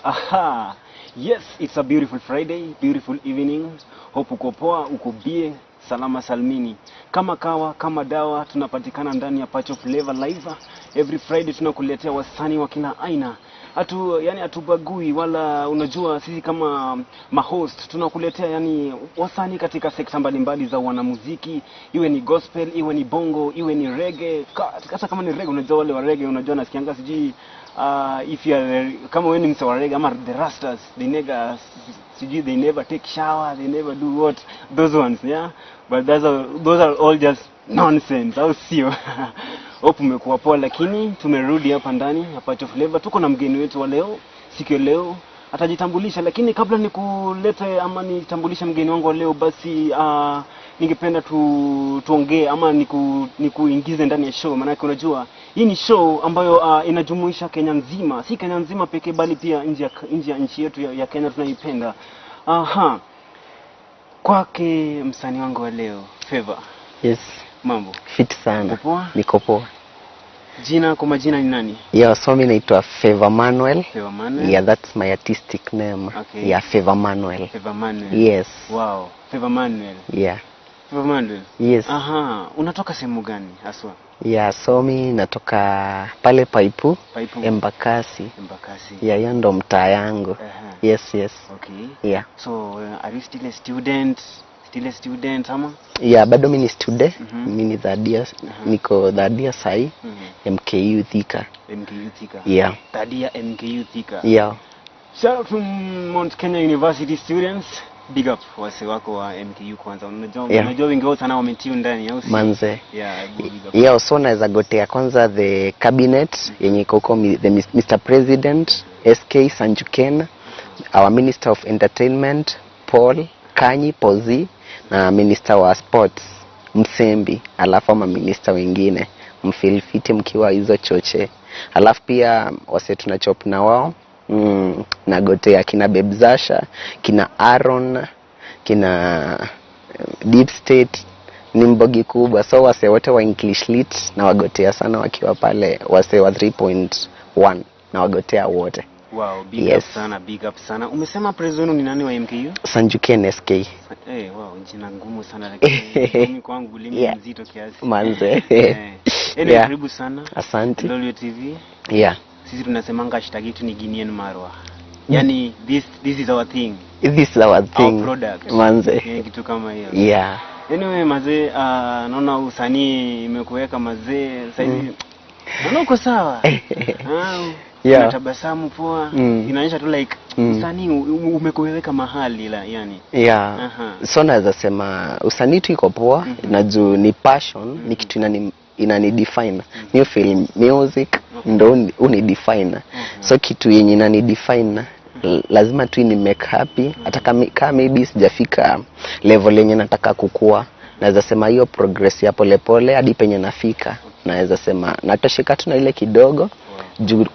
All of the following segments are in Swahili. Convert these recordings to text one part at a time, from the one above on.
Aha. Yes, it's a beautiful Friday, beautiful evening. Hope uko poa, uko bie, salama salmini. Kama kawa, kama dawa, tunapatikana ndani ya Pacho Flavor Live. Every Friday tunakuletea wasanii wa kila aina. Yani hatubagui wala, unajua sisi kama mahost tunakuletea yani wasanii katika sekta mbalimbali za wanamuziki, iwe ni gospel, iwe ni bongo, iwe ni reggae. Hata kama ni reggae, unajua wale wa reggae, unajua nasikianga sijui if you are, kama wewe ni mse wa reggae ama the rastas, they never, sijui, they never take shower, they never do what, those ones, yeah, but those are all just nonsense, au sio? Hope umekuwa poa, lakini tumerudi hapa ndani ya Pacho Flavor. Tuko na mgeni wetu wa leo, siku ya leo atajitambulisha, lakini kabla nikulete ama nitambulishe mgeni wangu wa leo, basi ningependa tuongee ama nikuingize ndani ya show, maanake unajua hii ni show ambayo inajumuisha Kenya nzima, si Kenya nzima pekee, bali pia nje ya nchi yetu ya Kenya tunaipenda. Aha, kwake msanii wangu wa leo, Favor. Yes. Mambo? Fit sana. Uko poa? Niko poa. Jina kwa majina ni nani? Yeah, so mi naitwa Favor Manuel. Favor Manuel. Yeah, that's my artistic name. Yeah, Favor Manuel. Favor Manuel. Yes. Wow, Favor Manuel. Yeah. Favor Manuel. Yes. Aha, unatoka sehemu gani haswa? Yeah, so mi natoka pale Paipu, Paipu. Embakasi. Embakasi. Yeah, hiyo ndo mtaa yangu. Yes. Okay. Yeah. So, are you still a student? Still a student ama? Yeah, bado mi ni student. Mi ni third year, niko third year sahi, MKU Thika. MKU Thika. Yeah. Third year MKU Thika. Yeah. Shout out to Mount Kenya University students. Big up wase wako wa MKU kwanza. Unajua unajua wengi wao sana wametune ndani, au si? Manze. Yeah, big up. Yeah, so naweza gotea kwanza the cabinet yenye iko huko, the Mr. President SK Sanjuken, our Minister of Entertainment Paul Kanyi Pozi na Minister wa Sports Msembi, alafu ama minister wengine, mfeel fiti mkiwa hizo choche. Alafu pia wase tunachop na wao, nagotea kina Bebzasha, kina Aaron, kina Deep State, ni mbogi kubwa. So wase wote wa English Lit na wagotea sana wakiwa pale, wase wa 3.1 na wagotea wote. Wow, big up sana, big up sana. Umesema president wenu ni nani wa MKU? Sanjuken SK. Eh, wow, jina ngumu sana, lakini mimi kwangu ulimi mzito kiasi. Manze. Anyway, karibu sana. Asante. Lolio TV. Sisi tunasemanga hashtag yetu ni Guinean Marwa. Yani this is our thing. This is our thing. Our product. Manze. Yeah, kitu kama hiyo. Anyway, mazee, naona usanii imekuweka, mazee, sasa hivi naona uko sawa. Unatabasamu poa. Inaonyesha tu like usanii umekuweka mahali la yani. So naweza sema usanii tu iko poa, na juu ni passion, ni kitu inani define. New film music ndo uni define. So kitu yenye inani define lazima tu ni make happy, hata kama maybe sijafika level yenye nataka kukua. Naweza sema hiyo progress ya polepole hadi penye nafika, naweza sema natosheka tu na ile kidogo, juu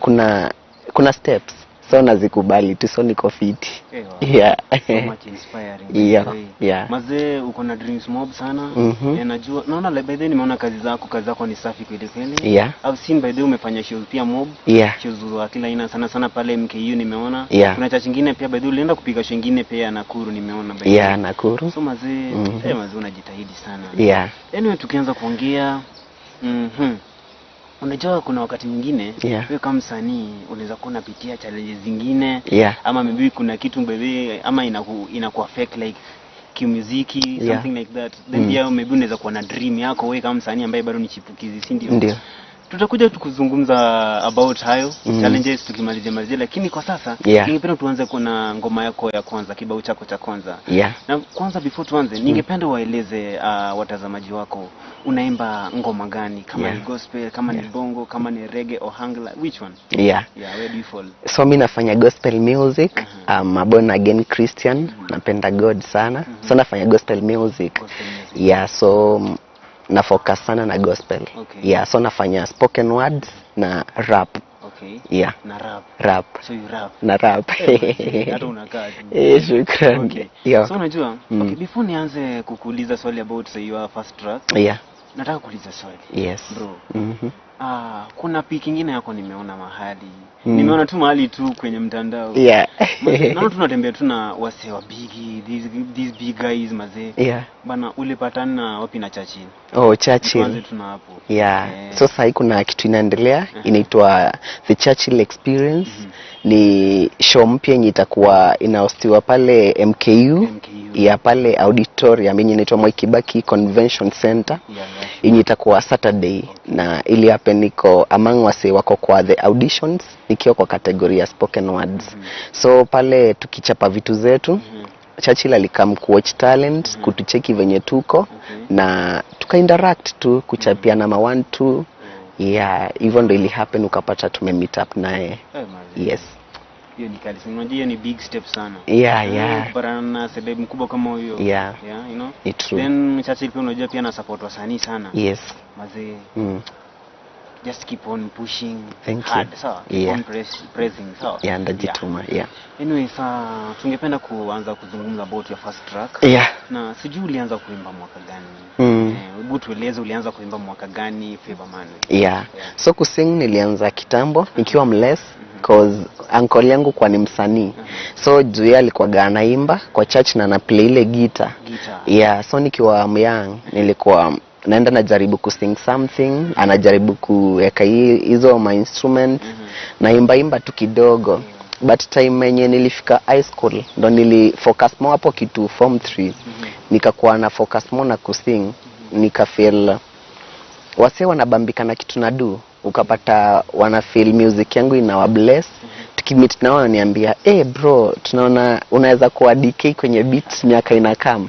kuna steps, so nazikubali tu, so niko fiti. Eh, wow. So much inspiring, by the way. Mazee, uko na dreams mob sana. Eh, najua naona, like, by the way nimeona kazi zako ni safi kweli kweli. I've seen, by the way, umefanya shows pia mob. Shows za kila aina, sana sana pale MKU nimeona. Kuna church nyingine pia, by the way, ulienda kupiga show nyingine pia Nakuru nimeona, by the way. Nakuru. So mazee, eh, mazee, unajitahidi sana. Anyway, tukianza kuongea, unajua kuna wakati mwingine wewe kama msanii unaweza kuwa unapitia challenges zingine ama maybe kuna kitu bebe ama inaku affect like kimuziki, something like that, then pia maybe unaweza kuwa na dream yako wewe kama msanii ambaye bado ni chipukizi, si ndio? Ndio. Tutakuja tukuzungumza about hayo challenges tukimalizia malizia, lakini kwa sasa ningependa tuanze kuna ngoma yako ya kwanza, kibao chako cha kwanza. Na kwanza before tuanze, ningependa waeleze watazamaji wako unaimba ngoma gani, kama ni gospel, kama ni bongo, kama ni reggae, ohangla, which one? Yeah, where do you fall? So mi nafanya gospel music. I'm a born again Christian, napenda God sana, so nafanya gospel music. Gospel music. Yeah, so na focus sana na gospel. Yeah, so nafanya spoken words na rap. Yeah. Na rap. Rap. So you rap. Na rap. Eh, hata unakaa tu. Eh, shukran. So unajua, okay, before nianze kukuuliza swali about, say, your first track, nataka kuuliza swali. Yes. Bro. Kuna pic ingine yako nimeona mahali. Nimeona tu mahali tu kwenye mtandao. Naona tunatembea tu na wasee wa big, these big guys mazee. Bana, ulipatana wapi na Churchill? Oh, Churchill. Tuanze tuna hapo. Yeah. So sahii kuna kitu inaendelea inaitwa The Churchill Experience. Ni show mpya yenye itakuwa inahostiwa pale MKU, MKU. Ya pale auditorium yenye inaitwa Mwai Kibaki Convention Center, yenye itakuwa Saturday, na ili happen niko among wase wako kwa the auditions, nikiwa kwa category ya spoken words. So pale tukichapa vitu zetu, Churchill alikam kuwatch talent, kutucheki venye tuko, na tukainteract tu, kuchapiana ma one two. Yeah, hivyo ndo ili happen ukapata tume meet up naye. Eh, mazee. Yes. Hiyo ni kali sana. Unajua hiyo ni big step sana. Yeah. Kupatana na celeb mkubwa kama huyo. Yeah, you know. Ni true. Then Churchill pia unajua pia ana support wasanii sana. Yes. Mazee, just keep on pushing Thank you. hard, sawa? Keep on pressing, sawa? Yeah, ndajituma. Yeah. Anyway, saa tungependa kuanza kuzungumza about your first track. Na sijui ulianza kuimba mwaka gani? Hebu tueleze ulianza kuimba mwaka gani, Favor Manuel? Yeah. So kusing nilianza kitambo nikiwa mless, cause uncle yangu kwa ni msanii. So juu yeye alikuwa anaimba kwa church na anaplay ile guitar. Guitar. Yeah, so nikiwa young nilikuwa naenda najaribu kusing something, anajaribu kuweka hizo ma instruments, naimba imba tu kidogo. But time yenye nilifika high school ndo nili focus more hapo kitu form 3. Nikakuwa na focus more na kusing, nikafeel wase wanabambika na kitu nadu, ukapata wana feel music yangu inawa bless. Tukimeet nao wananiambia, "Eh bro, tunaona unaweza kuwa DK kwenye beat miaka inakam,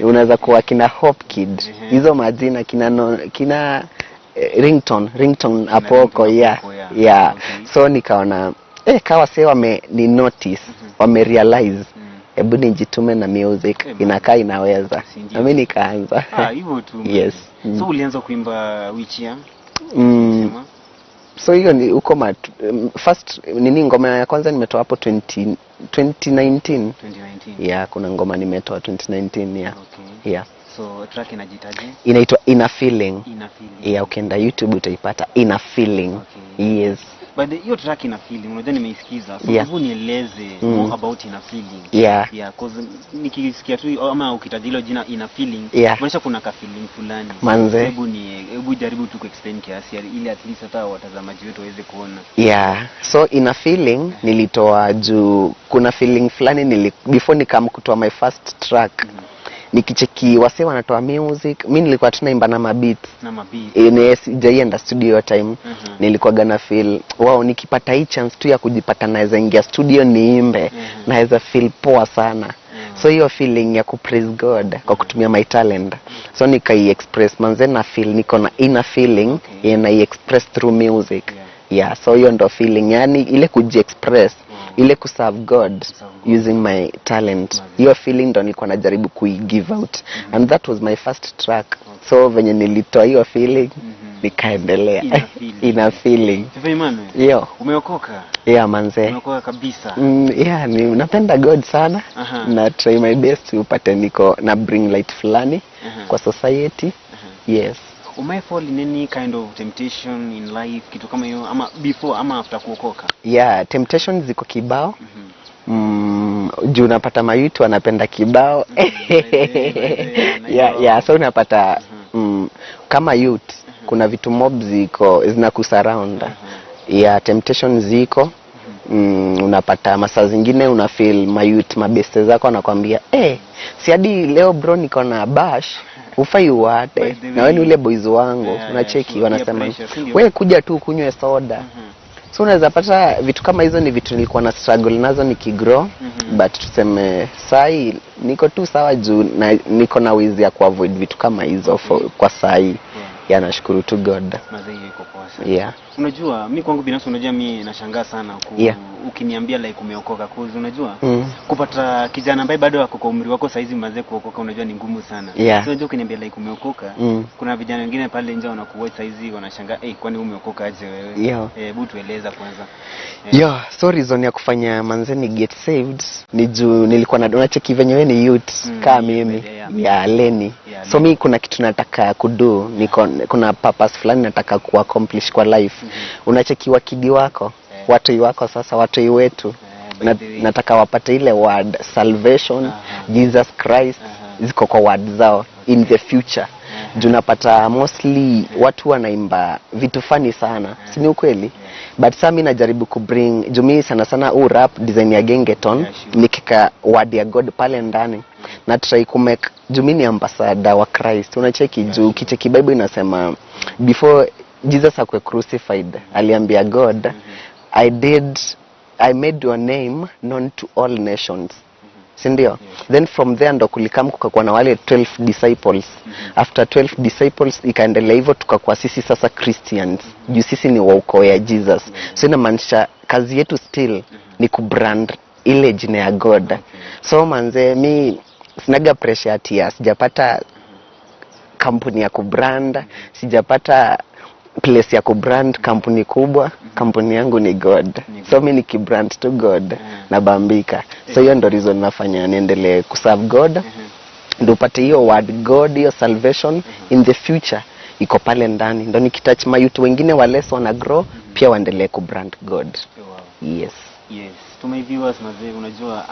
unaweza kuwa kina Hope Kid," hizo majina kina no, kina ringtone Apoko. Ringtone Yeah. Apoko, yeah. Yeah. So nikaona kawa se wame ni notice, wame realize, hebu nijitume na music, inakaa inaweza. Si ndio? Na mimi nikaanza. Ah, hivyo tu. Yes. So ulianza kuimba which year? Sema. So hiyo ni huko first nini, ngoma ya kwanza nimetoa hapo 20, 2019. 2019. Yeah, kuna ngoma nimetoa 2019, yeah. Yeah. So track inajitaje? Inaitwa Inner Feeling. Inner Feeling. Yeah, ukienda YouTube utaipata Inner Feeling. Yes. But hiyo track Inner Feeling, unajua nimeisikiza. So hebu nieleze more about Inner Feeling. Yeah, cause nikisikia tu ama ukitaja hilo jina Inner Feeling, maanisha kuna ka feeling fulani. Manze. Hebu jaribu tu kuexplain kiasi ili at least hata watazamaji wetu waweze kuona. Yeah. So Inner Feeling nilitoa juu kuna feeling fulani before nikam kutoa my first track. Nikicheki wase wanatoa music, mi nilikuwa tunaimba na mabeats. Na mabeat. Sijaienda studio time. Nilikuwa gonna feel wow, nikipata hii chance tu ya kujipata naweza ingia studio niimbe, naweza feel poa sana. So hiyo feeling ya kupraise God kwa kutumia my talent, so nikai express manze na feel niko na inner feeling, na express through music. Yeah, so hiyo ndo feeling, yani ile kujiexpress, ile kuserve God Kuserve God. Using my talent. Mazee. Hiyo feeling ndo nilikuwa najaribu kui give out, and that was my first track. So venye nilitoa hiyo feeling, nikaendelea. Inner feeling. Inner feeling. Favor Emmanuel, Hiyo. umeokoka? Yeah, manze. Umeokoka kabisa? Yeah, napenda God sana, na try my best upate niko na bring light fulani kwa society. Yes. Umai fall in any kind of temptation in life, kitu kama hiyo, ama before ama after kuokoka? Yeah, temptation ziko kibao. Juu unapata mayouth wanapenda kibao. Yeah, so unapata kama youth kuna vitu mob ziko zinakusurround. Yeah, temptation ziko. Unapata masaa zingine una feel mayouth mabeste zako anakwambia, "Eh, si hadi leo bro niko na bash, ufai uate." By the Na wewe ni way. ule boys wangu, unacheki, wanasema, Peer pressure, si ndio? "We kuja tu kunywe soda." So unaweza pata vitu kama hizo ni vitu nilikuwa na struggle nazo nikigrow. But tuseme sai niko tu sawa juu na niko na ways ya kuavoid vitu kama hizo kwa sai. Yeah, nashukuru tu God. Mazee, hiyo iko poa sana. Yeah. Unajua mi kwangu binafsi, unajua mi nashangaa sana Yeah. ukiniambia like umeokoka, cause unajua kupata kijana ambaye bado ako kwa umri wako saizi mazee kuokoka unajua ni ngumu sana. Yeah. So unajua ukiniambia like umeokoka, kuna vijana wengine pale nje wanakuwatch saizi wanashangaa, eh, kwani umeokoka aje wewe? Yeah. Hebu tueleza kwanza. Yo, so reason ya kufanya manze ni get saved ni juu nilikuwa na unacheki venye wewe ni youth kaa mimi, yeah. ya Leni. Yeah, So mi kuna kitu nataka kudo, niko kuna purpose fulani nataka kuaccomplish kwa life. Unacheki wakidi wako, watoi wako sasa, watoi wetu, By the way. nataka wapate ile word salvation, Jesus Christ, ziko kwa word zao in the future. Juu napata mostly watu wanaimba vitu funny sana, si ni ukweli? But saa mi najaribu kubring, juu mi sana sana huu rap design ya gengeton, Yeah, sure. nikika word ya God pale ndani na try kumake, juu mi ni ambassador wa Christ, unacheki? Juu ukicheki Bible inasema before Jesus akwe crucified aliambia God, I made your name known to all nations, si ndio? Then from there ndo kulikam kukakuwa na wale 12 disciples. After 12 disciples ikaendelea hivyo, tukakuwa sisi sasa Christians, juu sisi ni wa ukoo ya Jesus. So inamaanisha kazi yetu still ni kubrand ile jina ya God. So manze, mi sinaga pressure ati ya sijapata kampuni ya kubrand, sijapata place ya kubrand kampuni kubwa. Kampuni yangu ni God. So mi nikibrand to God nabambika. So hiyo ndo reason nafanya niendelee kuserve God, ndo upate hiyo word God, hiyo salvation in the future iko pale ndani, ndo nikitouch mayouth wengine wales wana grow pia waendelee kubrand God. Wow. Yes. Yes, to my viewers mazee, unajua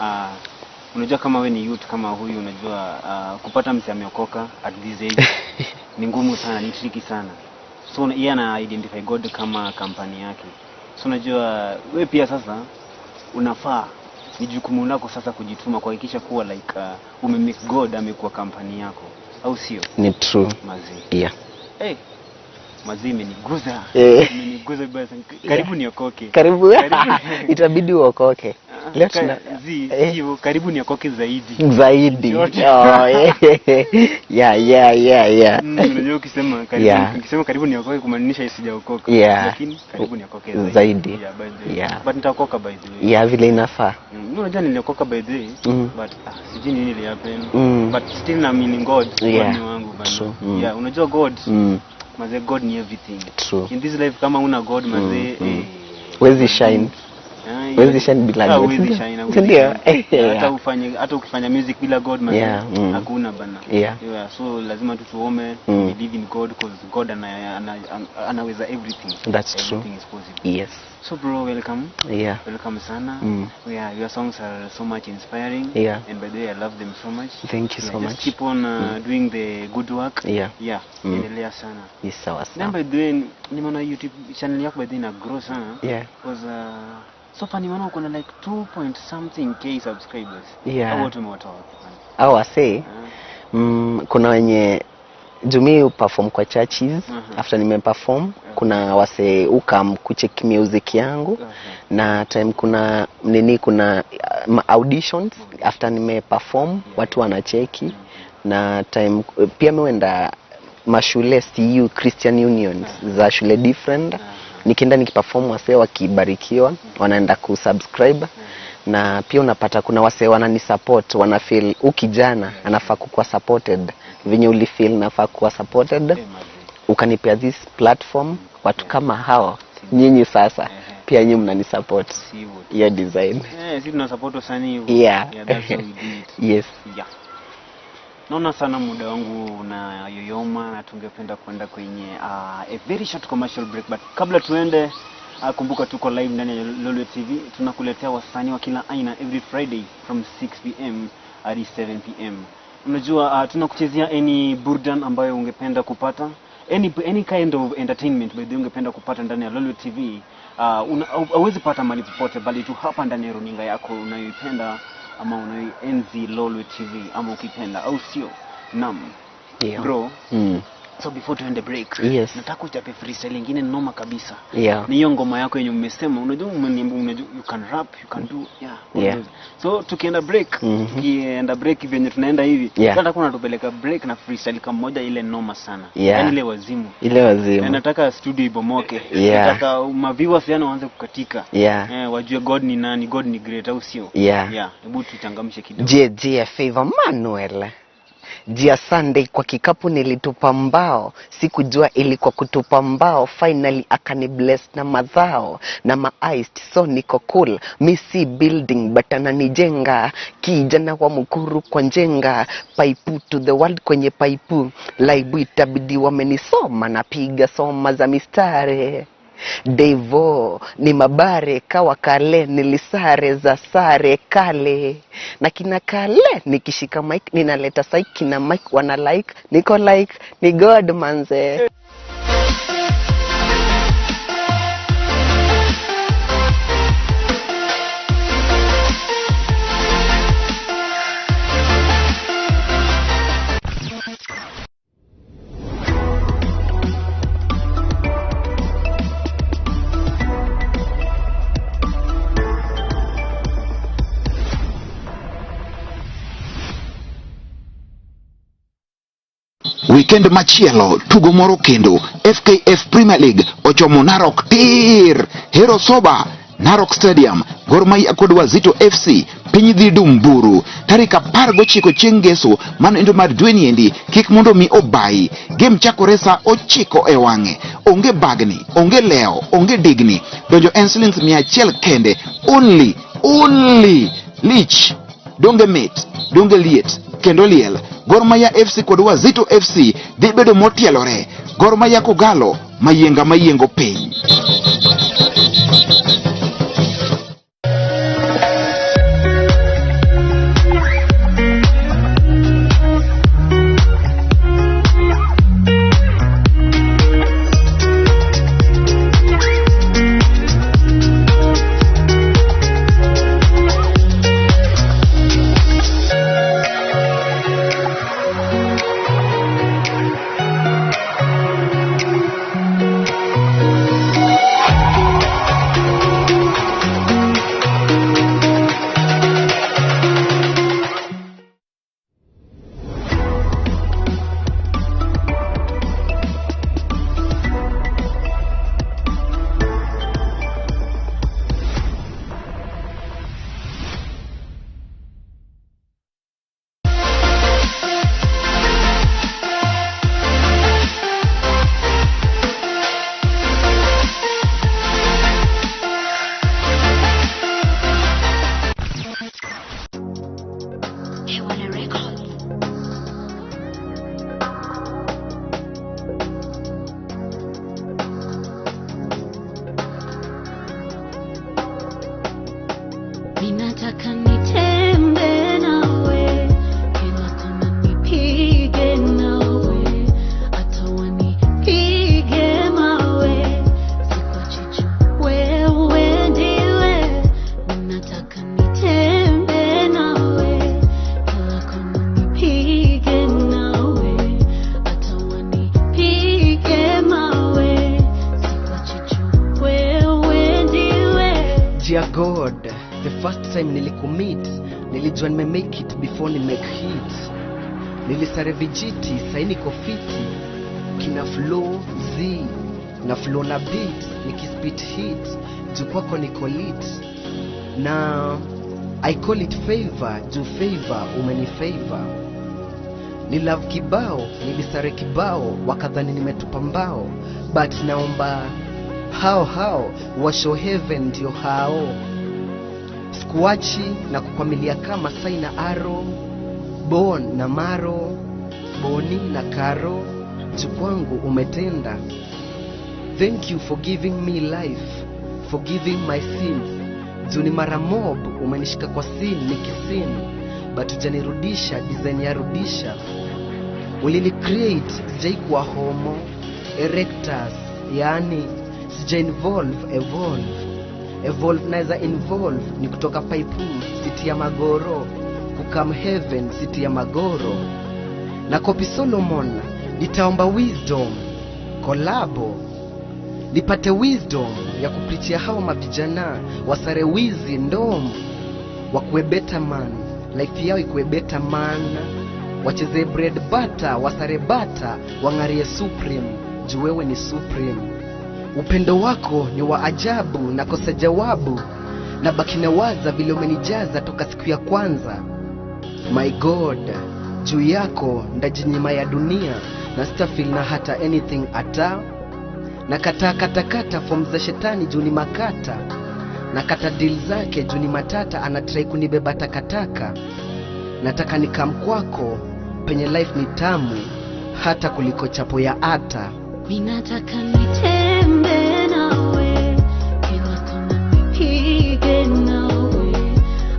unajua kama we ni youth kama huyu, unajua kupata mse ameokoka at this age ni ngumu sana, ni tricky sana. So yeye ana identify God kama kampani yake. So unajua we pia sasa unafaa, ni jukumu lako sasa kujituma kuhakikisha kuwa like umemake God amekuwa kampani yako, au sio? Ni true. Mazee. Yeah. Hey, mazee imeniguza. Imeniguza vibaya sana. Karibu niokoke. Karibu. Karibu. Itabidi uokoke leo. Sio, karibu niokoke zaidi. Zaidi. Yote. Oh, yeah. Unajua ukisema karibu, ukisema karibu niokoke kumaanisha sijaokoka. Lakini karibu niokoke zaidi. Zaidi. Yeah, by the way. Yeah. But nitaokoka by the way. Yeah, vile inafaa. Unajua niliokoka by the way, but sijui nini ilihappen. But still naamini God. God ni wangu bana. True. Yeah, unajua God, mazee, God ni everything. True. In this life kama una God, mazee, Huwezi shine. Huwezi shine bila Ah, God. huwezi Sindio? shine, huwezi Sindio? shine. Yeah. Hata ukifanya music bila God, mazee, Yeah, hakuna bana. Yeah. Yeah, so lazima tu tuombe, believe in God, cause God anaweza everything. That's true. Everything is possible. Yes. So bro, welcome. Yeah. Welcome sana. Yeah. Yeah, your songs are so much inspiring. Yeah. And by the way, I love them so much. Thank you Yeah, so just much. keep on doing the good work. Yeah. Yeah, endelea sana. Ni sawa Na sawa. by the way, nimeona YouTube channel yako by the way ina grow sana. Yeah. Because so far nimeona uko na like 2 point something k subscribers. Yeah. Hao watu umewatoa wapi man? Au wasee, Ah, kuna wenye juu mi perform kwa churches. After nimeperform, kuna wasee ukam kucheck music yangu, na time kuna nini, kuna auditions after nimeperform, watu wanacheki, na time pia mi huenda mashule, CU, Christian Unions za shule different. Nikienda nikiperform, wasee wakibarikiwa wanaenda kusubscribe, na pia unapata kuna wasee wananisupport, wanafeel huu kijana anafaa kukuwa supported venye ulifeel nafaa kuwa supported, Eh, mazee. ukanipea this platform. Watu kama hao nyinyi sasa pia nyinyi mnanisupport Si hivyo tu. hiyo design. Eh, si tuna support wasanii hivyo. Yeah. Yeah, that's how we do it. Yes. Yeah. Naona sana muda wangu unayoyoma na tungependa kwenda kwenye a very short commercial break, but kabla tuende, kumbuka tuko live ndani ya Lolwe TV, tunakuletea wasanii wa kila aina every Friday from 6 pm hadi 7 pm. Unajua tunakuchezea any burdan ambayo ungependa kupata, any kind of entertainment by the way ungependa kupata ndani ya Lolwe TV. Hauwezi pata mahali popote bali tu hapa ndani ya runinga yako unayoipenda ama unayoenzi, Lolwe TV ama ukipenda, au sio? Naam. Yeah. Bro, So before tuende break, Yes. nataka uchape freestyle ingine noma kabisa. Yeah. Ni hiyo ngoma yako yenye umesema, unajua umeniambia, unajua you can rap, you can do, yeah. Yeah. So tukienda break, tukienda break venye tunaenda hivi, Yeah. nataka unatupeleka break na freestyle kama moja ile noma sana. Yeah. Yaani ile wazimu. Ile Na wazimu. nataka studio ibomoke. Yeah. Nataka maviewers yani waanze kukatika. Yeah. Wajue God ni nani, God ni great, au sio? Yeah. Yeah, hebu tuchangamshe kidogo. JJ Favor Manuel. Jia Sunday kwa kikapu nilitupa mbao, sikujua ilikuwa kutupa mbao. Finally akani bless na madhao na ma iced, so niko cool. Mi si building but ananijenga, kijana wa Mukuru kwa njenga, paipu to the world kwenye paipu, laibu itabidi wamenisoma, napiga soma za mistari. Devo ni mabare kawa kale nilisare za sare kale na kina kale nikishika mic ninaleta psych kina mic wana like niko like ni God manze. Weekend machielo tugo moro kendo FKF Premier League ochomo Narok tir Hero Soba Narok Stadium Gor Mahia kod Wazito FC piny dhi Dumburu tarik 19 chieng' Ngeso mano endo mar dweni endi kik mondo mi obayi. Game chakore saa 9 e wang'e, onge bagni, onge lewo, onge digni, donjo en silings 100 kende, only only lich donge mit donge liet kendo liel. Gor Mahia FC kod Wazito FC dhi bedo motielore. Gor Mahia kogalo mayienga mayiengo piny. Ninataka nitembe nawe, kila kona nipige nawe, hata wanipige mawe, sikuachi wewe ndiwe. Ninataka nitembe nawe, kila kona nipige nawe, hata wanipige mawe, sikuachi wewe ndiwe. Dear God, the first time nilikumit, nilijua nime make it before ni make hit. Nilisare vijiti, sahi niko fiti. Kina flow Z na flow na beat, nikispit hit, juu kwako niko lit. Na I call it favor, juu favor umeni favor. Ni love kibao, nilisare kibao, wakadhani nimetupa mbao, but naomba hao hao washo heaven ndio hao. Sikuachi na kukwamilia kama sai na aro, bon na maro, boni na karo, juu kwangu umetenda. Thank you for giving me life, for giving my sins. Juu ni mara mob umenishika kwa sin nikisin, but hujanirudisha design ya rudisha. Ulini create sijaikuwa homo erectus, yani sija involve evolve evolve naweza involve ni kutoka paipu city ya Magoro kukam heaven city ya Magoro na copy Solomon Nitaomba wisdom kolabo, nipate wisdom ya kupitia hao mavijana wasare wizi ndom, wakuwe better man, life yao ikuwe better man, wacheze bread butter, wasare bata, wang'arie supreme, juu wewe ni supreme. Upendo wako ni wa ajabu, nakosa jawabu, na baki nawaza vile umenijaza toka siku ya kwanza. My God, juu yako ndajinyima ya dunia na sitafeel na hata anything ata. Nakataa katakata form za shetani juu ni makata, nakata deal zake juu ni matata, anatrai kunibeba takataka. Nataka nikam kwako penye life ni tamu hata kuliko chapo ya ata. Minataka nitembe nawe, kila kona nipige nawe,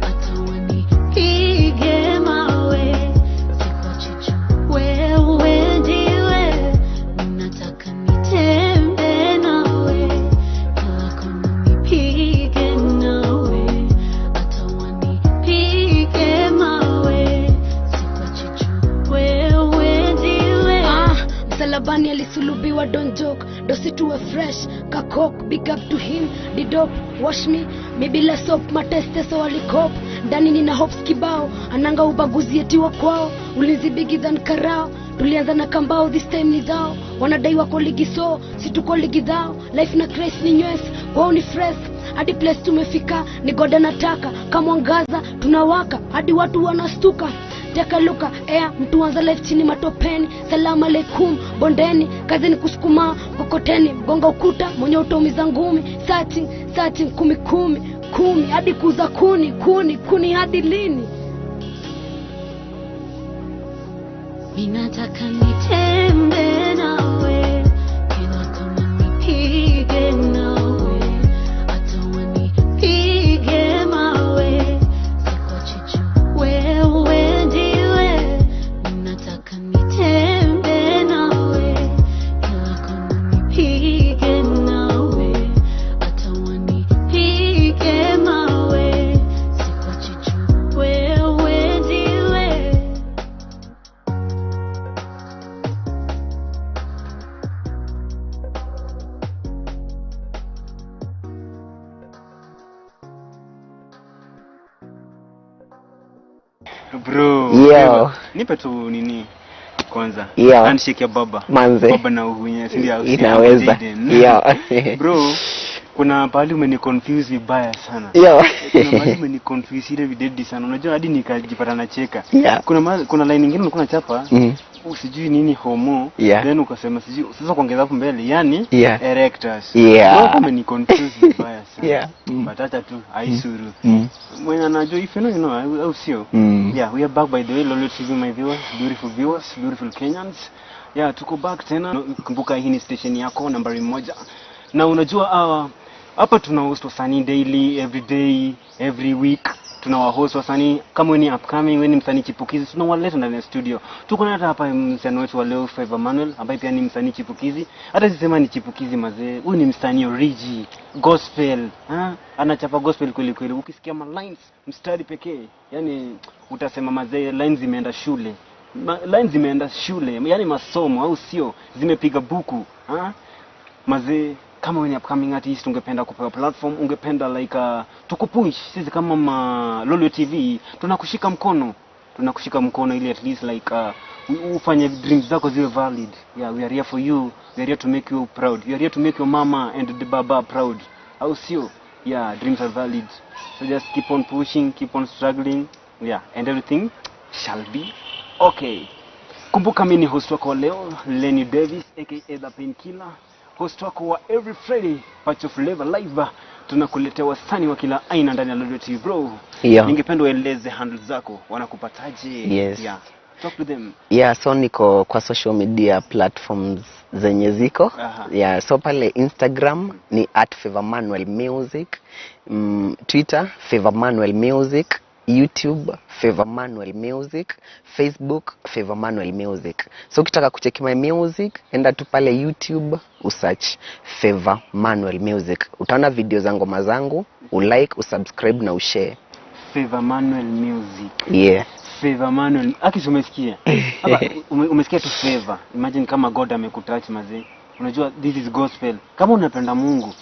hata wanipige mawe, sikuachi wewe ndiwe. Minataka nitembe nawe, kila kona nipige nawe, hata wanipige mawe, sikuachi wewe ndiwe. Msalabani alisulubiwa, don't joke, dosi tuwe fresh kakok, big up to him didop wash me mi bila soap, mateste so walikop ndani nina hopes kibao, ananga ubaguzi etiwa kwao, ulinzi bigi than karao, tulianza na kambao this time ni dhao, wanadai wako ligi so si tuko ligi dhao, life na Christ ni nywes kwao ni fresh, hadi place tumefika ni God anataka, kamwangaza tunawaka hadi watu wanastuka. Teka luka air mtu anza life chini matopeni, salamu alaikum bondeni, kazi ni kusukuma kokoteni, mgonga ukuta mwenye utaumiza ngumi, searching searching 10 10 10 hadi kuza kuni kuni kuni hadi lini? Minataka nitembe nawe, kila kona nipige nawe, hata wanipige mawe, sikuachi wewe ndiwe. Minataka nitembe nawe, kila kona nipige nawe, hata wanipige mawe, sikuachi wewe ndiwe. Bro, Yo. Nipe tu nini kwanza. Yo. Handshake ya baba. Manze. Baba na uhunye, si ndio? Inaweza. Yo. Bro, kuna pahali umeniconfuse vibaya sana. Yo. Kuna mahali umeniconfuse ile videdi sana. Unajua hadi nikajipata nacheka. Yeah. Kuna line nyingine ulikuwa unachapa. Mm. Sijui nini homo. Yeah. Then ukasema sijui sasa kuongeza hapo mbele, yani Yeah. erectus. Yeah. Bro, umeniconfuse vibaya sana. Yeah. Mm. But acha tu aisuru. Mm. Mwenye anajua if you know, you know, au sio? Mm. Yeah, we are back by the way, Lolio TV, my viewers, beautiful viewers, beautiful Kenyans. Yeah, tuko back tena. Kumbuka hii ni station yako nambari 1. Na unajua hapa tuna host wasanii daily, every day, every week. Tunawahost wasanii kama wewe ni upcoming, wewe ni msanii chipukizi, tunawaleta ndani ya studio. Tuko na hata hapa msanii wetu wa leo Favor Manuel ambaye pia ni msanii chipukizi. Hata sisema ni chipukizi mazee, huyu ni msanii origi, gospel, ha? Anachapa gospel kweli kweli. Ukisikia ma lines mstari pekee, yani utasema mazee lines zimeenda shule. Lines zimeenda shule, yani masomo au sio, zimepiga buku, ha? Mazee, kama wewe ni upcoming artist, ungependa kupewa platform, ungependa like tukupush sisi kama Lolio TV, tunakushika mkono. Tunakushika mkono ili at least like ufanye dreams zako ziwe valid. Yeah, we are here for you. We are here to make you proud. We are here to make your mama and the baba proud. Au sio? Yeah, dreams are valid. So just keep on pushing, keep on struggling. Yeah, and everything shall be okay. Kumbuka mimi ni host wako leo, Lenny Davis aka The Painkiller, host wako wa every Friday Patch of Flavor Live. Tunakuletea wasanii wa kila aina ndani ya Lolio TV bro. Yeah. Ningependa ueleze handle zako, wanakupataje? Yes. Yeah. Talk to them. Yeah, so niko kwa social media platforms zenye ziko. Aha. Yeah, so pale Instagram ni @FavorManuelMusic, Twitter Favor Manuel Music, YouTube Favor Manuel Music, Facebook Favor Manuel Music. So ukitaka kucheck my music, enda tu pale YouTube usearch Favor Manuel Music. Utaona video za ngoma zangu, ulike, usubscribe na ushare. Favor Manuel Music. Yeah. Favor Manuel. Aki, umesikia? Hapa umesikia tu Favor. Imagine kama God amekutouch, mazee. Unajua this is gospel. Kama unapenda Mungu,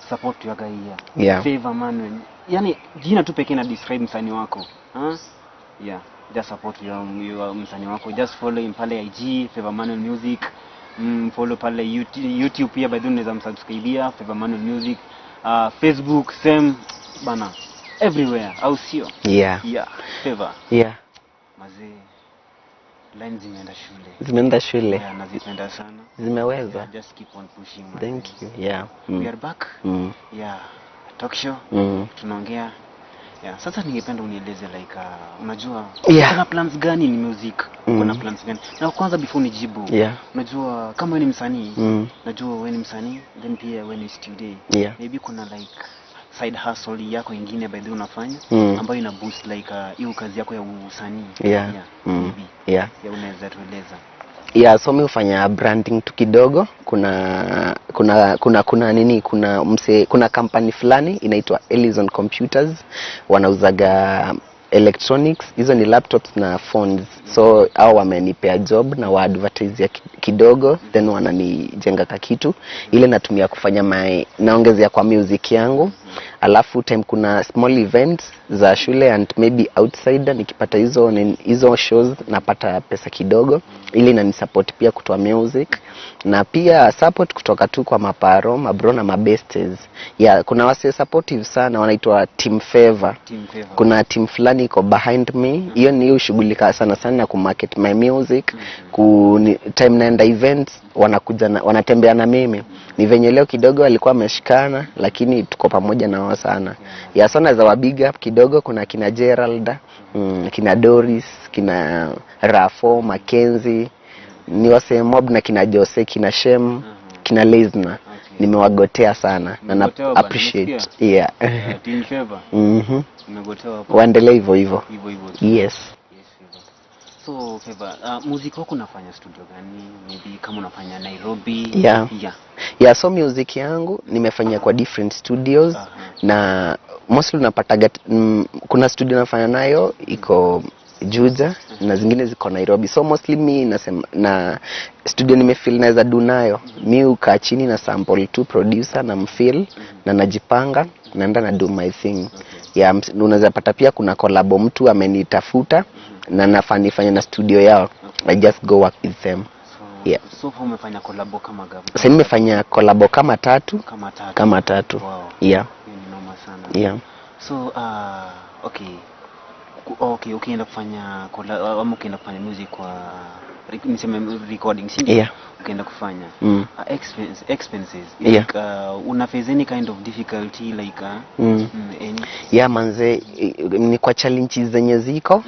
support your guy here. Favor Manuel. Yaani jina tu pekee na describe msanii wako. Huh? Yeah, just support your msanii wako. Just follow him pale IG, Favor Manuel Music. Follow pale YouTube pia, by the way, unaweza msubscribia Favor Manuel Music. Facebook same bana. Everywhere, au sio? Yeah. Yeah, Favor. Yeah. Mazee, line zimeenda shule. Zimeenda shule. Yeah, nazipenda sana. Zimeweza. Yeah, just keep on pushing, mazee. Thank you. Yeah. We are back. Yeah, talk show. Tunaongea. Yeah, sasa ningependa unieleze like unajua kuna plans gani ni music? Kuna plans gani? Na kwanza before unijibu. Unajua kama wewe ni msanii, najua wewe ni msanii, then pia wewe ni student. Maybe kuna like side hustle yako ingine, by the way, unafanya ambayo ina boost like hiyo kazi yako ya usanii. Yeah. Maybe. Yeah, unaweza tueleza. Yeah, so mi hufanya branding tu kidogo. Kuna nini, kuna mse, kuna company fulani inaitwa Elizon Computers, wanauzaga electronics, hizo ni laptops na phones. So au wamenipea job na wa advertise ya kidogo, then wananijenga ka kitu ile natumia kufanya my, naongezea kwa music yangu. Alafu time kuna small events za shule and maybe outside, nikipata hizo hizo shows napata pesa kidogo ili inanisupport pia kutoa music, na pia support kutoka tu kwa maparo, mabro na mabestes. Yeah, kuna wase supportive sana wanaitwa Team Favor. Team Favor. Kuna team fulani iko behind me, hiyo ni hushughulika sana sana na kumarket my music. Time naenda events wanakuja na, wanatembea na mimi. Ni venye leo kidogo walikuwa wameshikana, lakini tuko pamoja na wao sana. Yeah, so naweza wa big up kidogo. Kuna kina Gerald, kina Doris, kina Rafo Mackenzie, ni wasee mob, na kina Jose, kina Shem, kina Leisna. Nimewagotea sana na na Umegotewa bana, appreciate. Umesikia? Yeah. Team Favor. Umegotewa hapo. Waendelee hivyo hivyo. Hivyo hivyo tu. Yes. Yes, Favor. So Favor, muziki wako unafanya studio gani? Maybe kama unafanya Nairobi. Yeah. Yeah. Yeah, so music yangu nimefanyia kwa different studios, na mostly unapataga kuna studio nafanya nayo iko Juja na zingine ziko Nairobi. So mostly mi nasema na studio nimefeel naweza do nayo, mi ukaa chini na sample tu producer na mfeel na najipanga, naenda na do my thing. Yeah, unaweza pata pia kuna collabo mtu amenitafuta na nafaa nifanye na studio yao, I just go work with them. So, Yeah. so far umefanya collabo kama gapi? Sasa nimefanya collabo kama tatu. Kama tatu. Kama tatu. Wow. Yeah. Hiyo ni noma sana. Yeah. So okay. Okay, ukienda kufanya ama ukienda kufanya music kwa niseme recording, si ndio? Yeah. Ukienda kufanya expenses like, una face any kind of difficulty like any? Yeah, manze, ni kwa challenges zenye ziko,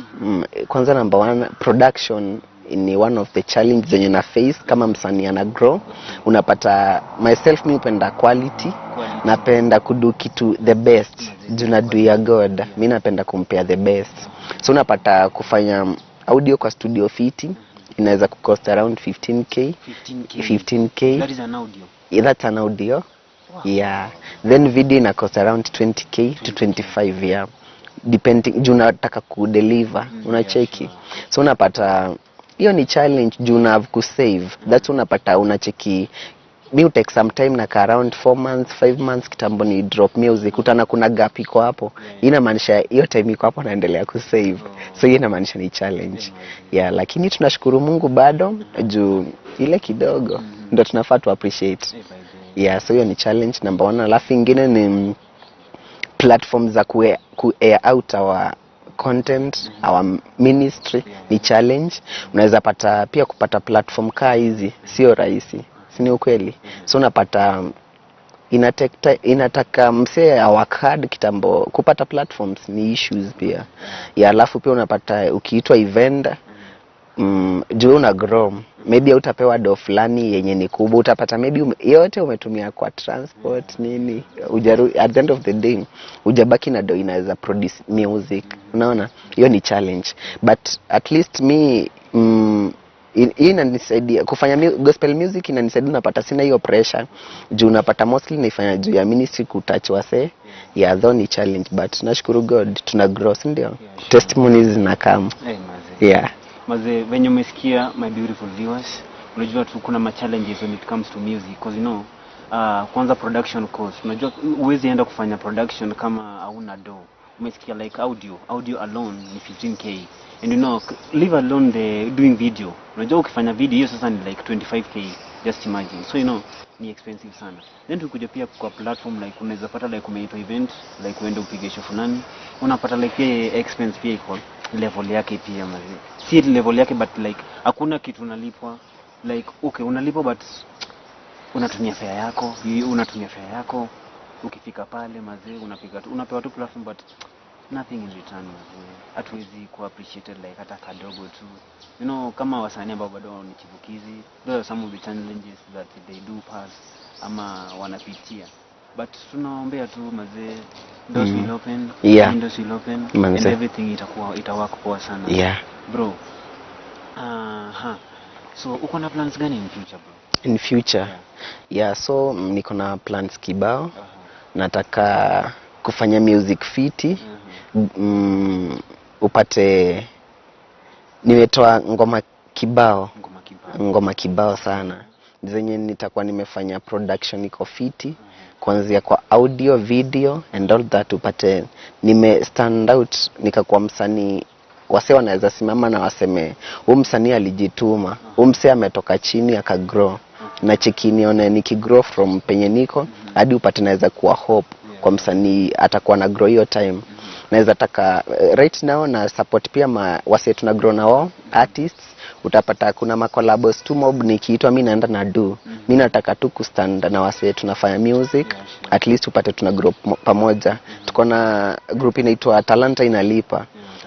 kwanza number one, production ni one of the challenge zenye na face kama msanii ana grow. Unapata myself, mi hupenda quality. Quality. Napenda kudo kitu the best juu na do ya God, mi napenda kumpea the best. So unapata kufanya audio kwa studio fiti inaweza kucost around 15K. 15K? 15K. That is an audio? Yeah, that's an audio. Yeah, then video ina cost around 20K to 25, yeah, depending juu unataka kudeliver. Unacheki? So unapata hiyo ni challenge juu una have kusave. That's unapata, unacheki, mi take some time na ka around 4 months, 5 months kitambo ni drop music, utana kuna gap iko hapo. Hii inamaanisha hiyo time iko hapo naendelea kusave. So hiyo inamaanisha ni challenge, yeah, lakini tunashukuru Mungu bado juu ile kidogo ndo tunafaa tu appreciate. Eh, by the Yeah, so hiyo ni challenge number one. Alafu ingine ni platform za ku air out our content, our ministry ni challenge. Unaweza pata pia kupata platform kaa hizi sio rahisi, si ni ukweli? So unapata inataka msee work hard kitambo kupata platforms ni issues pia ya. Alafu pia unapata ukiitwa event, juu una grow, maybe utapewa do fulani yenye ni kubwa, utapata maybe yote umetumia kwa transport, nini, at the end of the day ujabaki na do inaweza produce music. Unaona hiyo ni challenge, but at least mi hii inanisaidia kufanya gospel music inanisaidia, unapata sina hiyo pressure juu unapata mostly naifanya juu ya ministry, kutouch wasee. Yeah, though ni challenge, but nashukuru God tuna grow, si ndio? Yeah, sure. Testimonies zinakam. Eh, mazee. Mazee. Yeah. Mazee, venye umesikia, my beautiful viewers, unajua tu kuna ma challenges when it comes to music, because kwanza production cost. Unajua huwezi enda kufanya production kama hauna do. Umesikia, like audio alone ni 15K, and leave alone the doing video. Unajua ukifanya video, hiyo sasa ni like 25K, just imagine. So ni expensive sana. Then tukikuja pia kwa platform, like unaweza pata like umeitwa event, like uende upige show fulani, unapata like pia expense pia iko level yake pia, mazee, si level yake, but like hakuna kitu unalipwa. Like okay, unalipwa, but unatumia fare yako, unatumia fare yako. Ukifika pale, mazee, unapiga tu, unapewa tu platform, but nothing in return. Mazee, hatuwezi kuwa appreciated like hata kadogo tu. Kama wasanii ambao bado ni chipukizi, those are some of the challenges that they do pass ama wanapitia, but tunaombea tu, mazee, doors will open, windows will open and Manze. Everything itakuwa, itawork poa sana. Bro, aha, so uko na plans gani in future, bro? In future? Yeah, so niko na plans kibao. Nataka kufanya music fiti. Upate nimetoa ngoma kibao. Ngoma kibao. Ngoma kibao sana zenye nitakuwa nimefanya production iko fiti, kuanzia kwa audio, video and all that. Upate nime stand out, nikakuwa msanii wase wanaweza simama na waseme, "Huu msanii alijituma, huu msee ametoka chini akagrow." Na cheki nione nikigrow from penye niko hadi upate naweza kuwa hope kwa msanii atakuwa na grow hiyo time. Naweza taka right now na support pia ma wase tuna grow na wao, artists. Utapata kuna macollabos tu mob, nikiitwa mi naenda na do. Mi nataka tu kustand na wase tunafanya music. At least upate tuna grow pamoja. Tuko na group inaitwa Talanta Inalipa.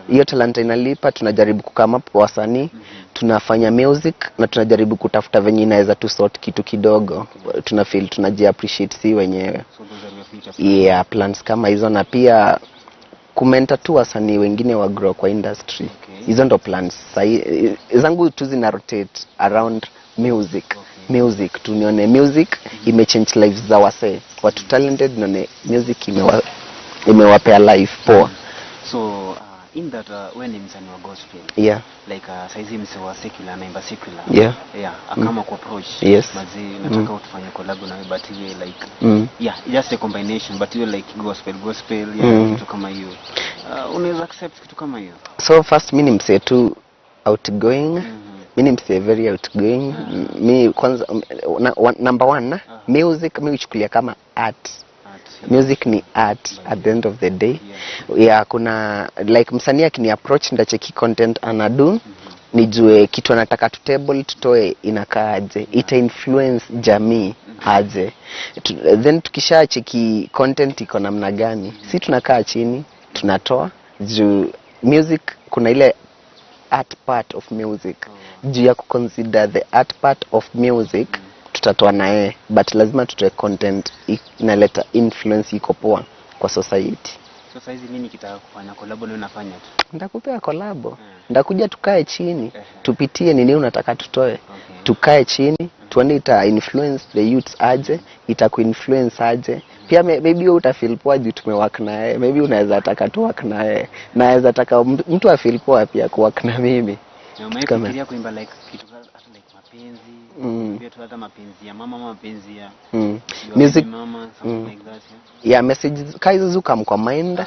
Hiyo Talanta Inalipa, tunajaribu kukama up wasanii tunafanya music na tunajaribu kutafuta venye inaweza tu sort kitu kidogo, tuna feel tunaji appreciate si wenyewe. So those are your future plans. Yeah, plans kama hizo, na pia kumentor tu wasanii wengine wa grow kwa industry. Hizo ndo plans sahi zangu tu, zina rotate around music. Music tu, nione music imechange lives za wasee, watu talented, nione music imewapea life poa. So in that, we ni msanii wa gospel. Like saizi msee wa secular, anaimba secular, yeah, akama ku approach, "Mazee, nataka utufanye collab na wewe, but iwe like yeah, just a combination, but iwe like gospel gospel," yeah, kitu kama hiyo, unaweza accept kitu kama hiyo? So first, mi ni msee tu outgoing. Mi ni msee very outgoing. Mi kwanza, number one, music mi huchukulia kama art. Art. Music ni art at the end of the day. Yeah, kuna like msanii akini approach, ndacheki content anadu, nijue kitu anataka tu table tutoe inakaaje, ita influence jamii aje. Then tukisha cheki content iko namna gani, si tunakaa chini tunatoa. Juu music kuna ile art part of music, juu ya kuconsider the art part of music, tutatoa na yeye, but lazima tutoe content inaleta influence iko poa kwa society. So saizi mi nikitaka kufanya collab na nafanya tu? Ndakupea kolabo. Ndakuja tukae chini, tupitie nini unataka tutoe. Tukae chini tuone ita influence the youths aje, ita kuinfluence aje pia. Maybe wewe utafeel poa juu tumework na yeye. Maybe unaweza taka tu work na yeye, naweza taka mtu afeel poa pia kuwork na mimi. Na umefikiria kuimba like kitu hata like mapenzi, pia tu hata mapenzi ya mama ama mapenzi ya your Music baby mama, something like that, yeah? Yeah, messages ka hizo zukam kwa mind,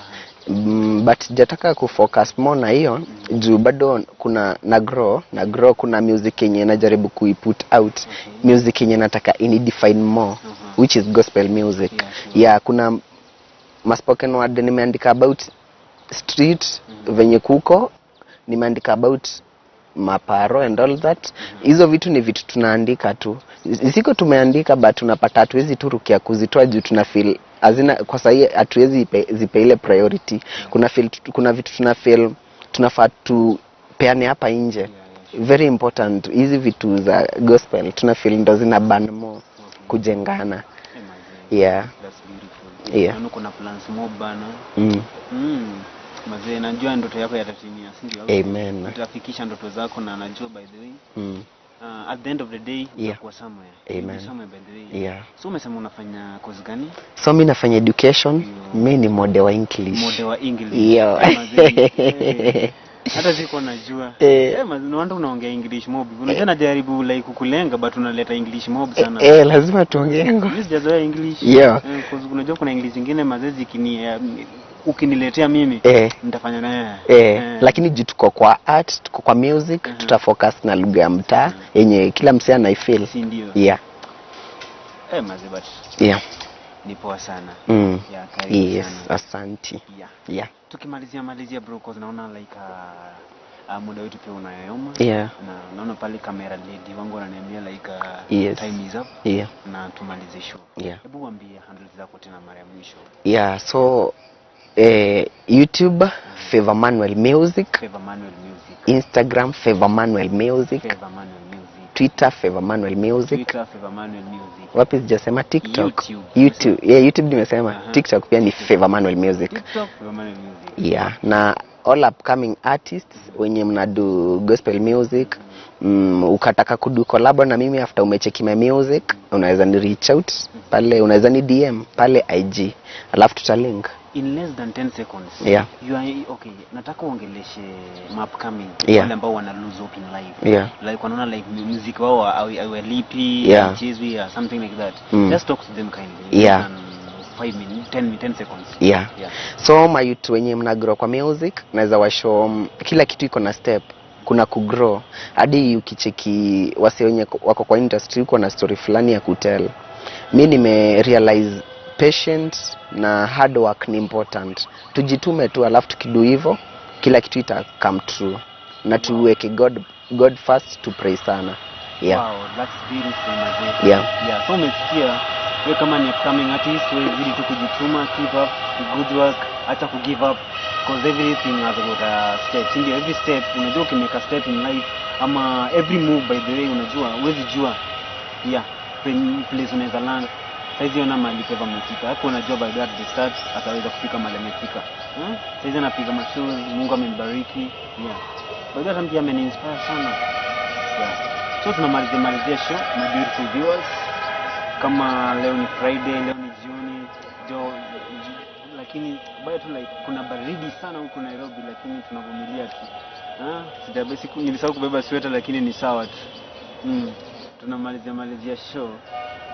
but jataka kufocus more na hiyo juu bado kuna na grow. Kuna music yenye najaribu kuiput out, music yenye nataka ini define more, which is gospel music. Yeah, kuna ma spoken word nimeandika about street, venye kuko, nimeandika about maparo and all that. Hizo vitu ni vitu tunaandika tu, ziko tumeandika, but tunapata hatuwezi tu rukia kuzitoa juu tuna feel hazina kwa sahii, hatuwezi zipe ile priority. Kuna vitu tuna feel tunafaa tupeane hapa nje. Very important, hizi vitu za gospel tuna feel ndo zina ban more kujengana. Eh, mazee. That's beautiful. Naona kuna plans mob, bana. Mazee, najua ndoto yako yatatimia, si ndio? Amen. Utafikisha ndoto zako na najua, by the way, at the end of the day utakuwa somewhere. You'll be Amen. somewhere, by the way. So umesema unafanya course gani? So mi nafanya education. Mi ni mode wa English. Mode wa English. Yeah. Eh, mazee, eh. Hata sikuwa najua. Eh. No wonder unaongea English mob. Unajua najaribu like kukulenga, but unaleta English mob sana. Eh, lazima tuongee. Mimi sijazoea English. 'Cause unajua kuna English zingine mazezi ukiniletea mimi nitafanya naye. Lakini juu tuko kwa art, tuko kwa music, tutafocus na lugha ya mtaa yenye kila msee anaifeel. Si ndio? Yeah. Eh, mazee, but ni poa sana. Yeah, karibu sana. Asanti. Yeah. Tukimalizia malizia, bro, 'cause naona like muda wetu pia unayoyoma. Na naona pale camera lady wangu wananiambia like time is up na tumalize show. Hebu waambie handles zako tena mara ya mwisho. Yeah, so YouTube, Favor Manuel Music. Favor Manuel Music. Instagram, Favor Manuel Music. Favor Manuel Music. Twitter, Favor Manuel Music. Twitter, Favor Manuel Music. Wapi sijasema TikTok? YouTube. YouTube. Yeah, YouTube nimesema. TikTok pia ni Favor Manuel Music. TikTok, Favor Manuel Music. Yeah, na all upcoming artists wenye mnadu gospel music, ukataka kudu collab na mimi after umecheki my music, unaweza ni reach out pale, unaweza ni DM pale IG, alafu tutalink. In less than 10 seconds. You are okay. Nataka uongeleshe ma upcoming wale ambao wana lose hope in life. Like wanaona like music wao hawalipi, haichezwi or something like that. Just talk to them kindly. Less than 5 minutes, 10 seconds. So mayouth wenye mnagrow kwa music, naweza washow kila kitu iko na step, kuna kugrow hadi ukicheki wase wenye wako kwa industry uko na story fulani ya kutell. Mi nime realize patient na hard work ni important. Tujitume tu, alafu tukidu hivyo kila kitu ita come true, na tuweke God first, to pray sana, yeah. Wow, that's beautiful, mazee. Yeah, so umesikia, we kama ni upcoming artist, we zidi tu kujituma, keep up the good work, acha ku give up, 'cause everything has got a step. Si ndio? Every step, unajua ukimake a step in life ama every move, by the way, unajua huwezi jua, yeah, place unaweza land. Saizi ona mahali Favor amefika. Hapo unajua by the at the start ataweza kufika mahali amefika. Saizi anapiga mashows, Mungu amembariki. Yeah. By the way, hata pia ameniinspire sana. Yeah. So tunamalizia malizia show, my beautiful viewers. Kama leo ni Friday, leo ni jioni, jo, lakini bado tu like kuna baridi sana huku Nairobi, lakini tunavumilia tu. Ah, sijabe siku nilisahau kubeba sweta, lakini ni sawa tu. Tunamalizia malizia show.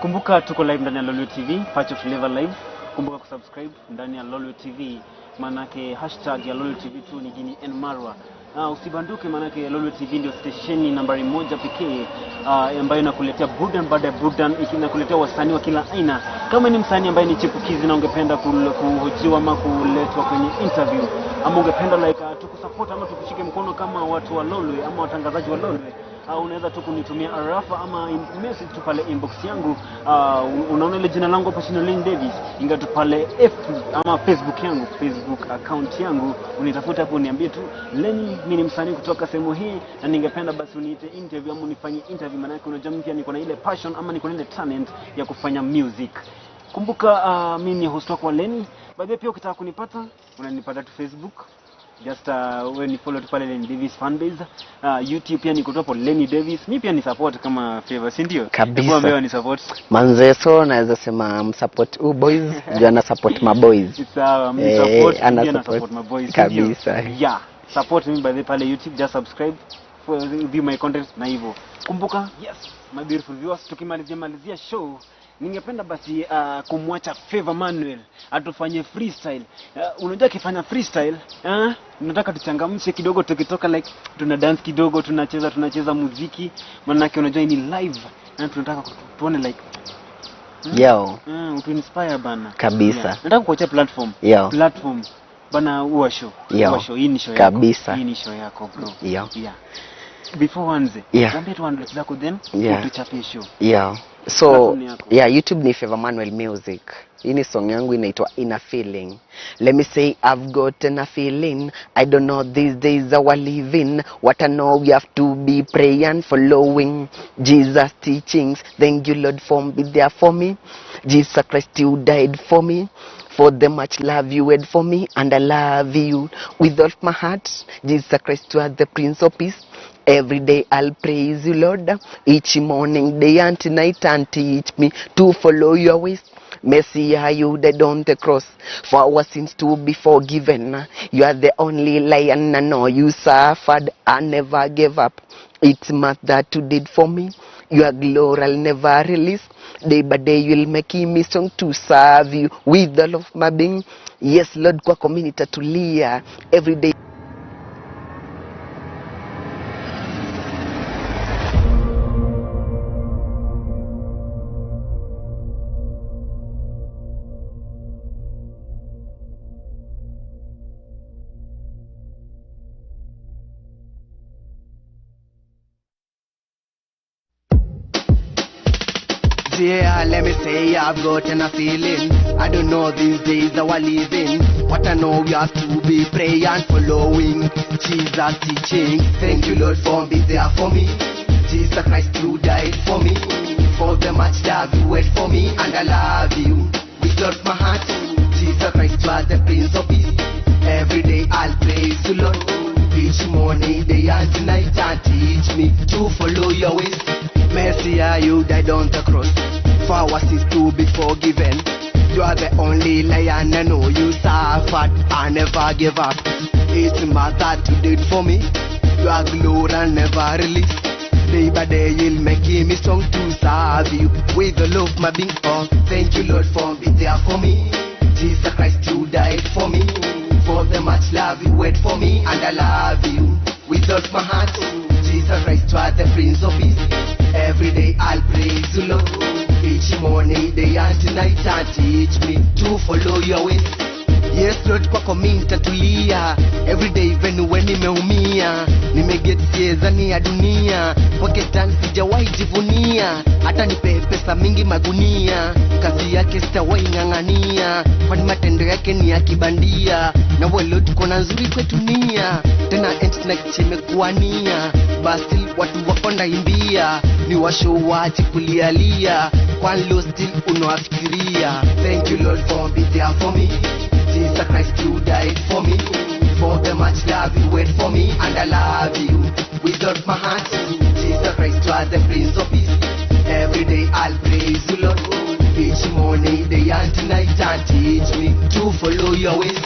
Kumbuka tuko live ndani ya Lolwe TV, Pacho Flavor Live. Kumbuka kusubscribe ndani ya Lolwe TV, manake hashtag ya Lolwe TV tu ni Gini N Marwa. Usibanduke, manake Lolwe TV ndio stesheni nambari moja pekee ambayo inakuletea burdan baada ya burdan, inakuletea wasanii wa kila aina. Kama ni msanii ambaye ni chipukizi na ungependa kuhojiwa ama kuletwa kwenye interview, ama ungependa like tukusupport ama tukushike mkono kama watu wa Lolwe ama watangazaji wa Lolwe, unaweza tu kunitumia arafa ama message tu pale inbox yangu. Unaona ile jina langu hapo chini, Lenny Davis, ingia tu pale F ama Facebook yangu, Facebook account yangu, unitafuta hapo, uniambie tu, "Lenny, mimi ni msanii kutoka sehemu hii na ningependa basi uniite interview ama unifanyie interview, maana yake unajua mimi pia niko na ile passion ama niko na ile talent ya kufanya music." Kumbuka mimi ni host wako Lenny. By the way, pia ukitaka kunipata, unanipata tu Facebook, just we ni follow tu pale Lenny Davis fanbase. YouTube pia niko tu hapo Lenny Davis. Mi pia ni support kama Favor, si ndio? Kabisa. Hebu ambia ni support. Manze, so naweza sema msupport u boys juu ana support maboys. Sawa, mi Eh, support ana pia na support. support my boys, si ndio? Kabisa. Yeah, support me by the way pale YouTube, just subscribe for view my content na hivyo. Kumbuka, yes, my beautiful viewers, tukimalizia malizia show, ningependa basi kumwacha Favor Manuel atufanye freestyle. Unajua akifanya freestyle, nataka tuchangamshe kidogo, tukitoka like tuna dance kidogo, tunacheza muziki, maanake unajua hii ni live na tunataka tuone like Yo. Utuinspire bana. Kabisa. Yeah. Nataka kuachia platform. Yo. Platform bana, huwa show. Yo. Huwa show. Hii ni show yako. Kabisa. Hii ni show yako, bro. Yo. Yeah. Before uanze, waambie tu handles zako, then utuchapie show. Yeah. So Platform ni yako. yeah, YouTube ni Favor Manuel Music. Hii ni song yangu inaitwa Inner Feeling. Let me say I've got an feeling. I don't know these days our living. What I know, we have to be praying, following Jesus teachings. Thank you, Lord, for be there for me. Jesus Christ, you died for me. For the much love you had for me, and I love you with all my heart. Jesus Christ, you are the Prince of Peace. Every day I'll praise you, Lord. Each morning, day and night, and teach me to follow your ways. Messiah, you died on the cross for our sins to be forgiven. You are the only lion I know. You suffered and never gave up. It's much that you did for me. Your glory I'll never release. Day by day you'll make me strong to serve you with all of my being. Yes, Lord, kwako mimi nitatulia every day. Yeah, let me say I've gotten a feeling. I don't know these days that we're living. What I know, we have to be praying and following Jesus' teaching. Thank you, Lord, for being there for me. Jesus Christ, you died for me. For the much love you wait for me, and I love you with all my heart. Jesus Christ, you are the Prince of Peace. Every day I'll praise you, Lord. Each morning, day and night, and teach me to follow your ways. Messiah, you died on the cross for our sins to be forgiven. You are the only lion I know. You suffered and never gave up. It's my that you did for me. Your glory I'll never release. Day by day you'll make me strong to serve you with the love my being. Oh, thank you, Lord, for being there for me. Jesus Christ, you died for me. For the much love you wait for me, and I love you with all my heart. Jesus Christ, you are the Prince of Peace. Every day I'll praise you, Lord. Each morning, day and night, and teach me to follow your ways. Yes, Lord, kwako mimi nitatulia. Every day even when nimeumia, nimeget siezani ya dunia. Kwake tan sijawahi jivunia, hata nipe pesa mingi magunia. Kazi yake sitawahi ng'ang'ania, kwani matendo yake ni ya kibandia. Na wewe Lord, kona nzuri kwetu nia, tena ent na chimekuania. Basi watu wako ndaimbia, ni washo wache kulialia, kwani lo still unawafikiria. Thank you Lord for being there for me. Jesus Christ, you died for me. For the much love you wait for me, and I love you with all my heart. Jesus Christ, you are the Prince of Peace. Every day I'll praise you, Lord. Each morning, day and night, and teach me to follow your ways.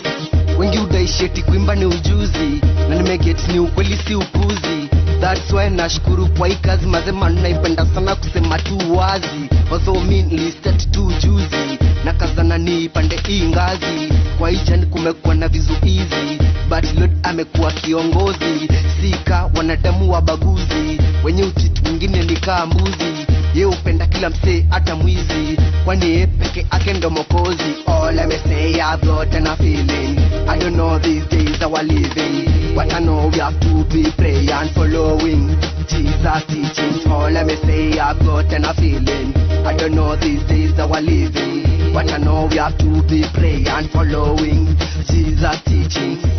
Wengi udaisheti kuimba ni ujuzi, na nimeget ni ukweli si upuzi. That's why nashukuru kwa hii kazi mazema, naipenda sana kusema tu wazi. Although mi nilistart tu juzi, na kazana niipande hii ngazi. Kwa hii jani kumekuwa na vizuizi, but Lord amekuwa kiongozi. Sika wanadamu wabaguzi, wenye uchitu mwingine ni kaa mbuzi. Ye upenda kila msee hata mwizi, kwani ye peke ake ndo Mwokozi. All I may say, I've got an a feeling. I don't know these days that we're living, but I know we have to be praying and following Jesus' teachings. All I may say, I've got an a feeling. I don't know these days that we're living, but I know we have to be praying and following Jesus' teachings.